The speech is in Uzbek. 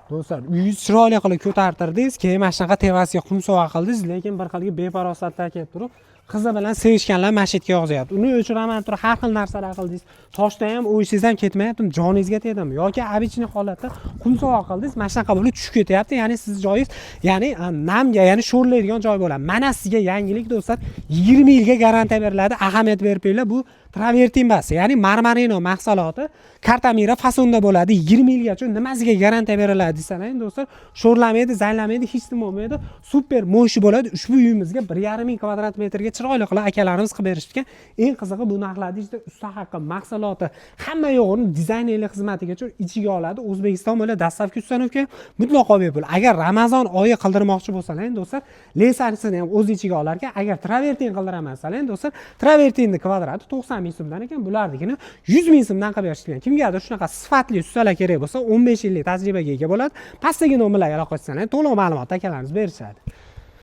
Do'stlar, uyingizni chiroyli qilib ko'tartirdingiz, keyin mana shunaqa tevasiga qum sova qildingiz, lekin bir xilgi befarosatlar kelib turib, qizi bilan sevishganlar masjidga yozyapti. Uni o'chiraman turib, har xil narsalar qildingiz. Toshda ham o'yishingiz ham ketmayapti, joningizga tegdimi? Yoki обычный holatda qum sova qildingiz, mana shunaqa bo'lib tushib ketyapti. Ya'ni siz joyingiz, ya'ni namga, ya'ni sho'rlaydigan joy bo'ladi. Mana sizga yangilik, do'stlar, 20 yilga garantiya beriladi. Ahamiyat berib qo'yinglar, bu travertin emas, ya'ni Marmarino mahsuloti kartamira fasonda bo'ladi. 20 yilgacha nimasiga garantiya beriladi desalar, do'stlar, sho'rlamaydi, zanglamaydi, hech nima bo'lmaydi. Super мощный bo'ladi. Ushbu uyimizga 1,5 ming kvadrat metrga chiroyli qilib akalarimiz qilib berishgan. Eng qizig'i, bu narxlarni ichida usta haqi, mahsuloti, hamma yo'g'ini dizaynerlik xizmatigacha ichiga oladi. O'zbekiston bo'ylab доставка, установка mutlaqo bepul. Agar Ramazon oyi qildirmoqchi bo'lsalar, do'stlar, lesasini ham o'z ichiga olar ekan. Agar travertin qildiraman desalar, do'stlar, travertinni kvadrati 90 ming so'mdan ekan, bularnikini 100 ming so'mdan qilib berishgan. Kimgadir shunaqa sifatli ustalar kerak bo'lsa, 15 yillik tajribaga ega bo'ladi. Pastdagi nomerlarga aloqa qilsangiz, to'liq ma'lumotni akalarimiz berishadi.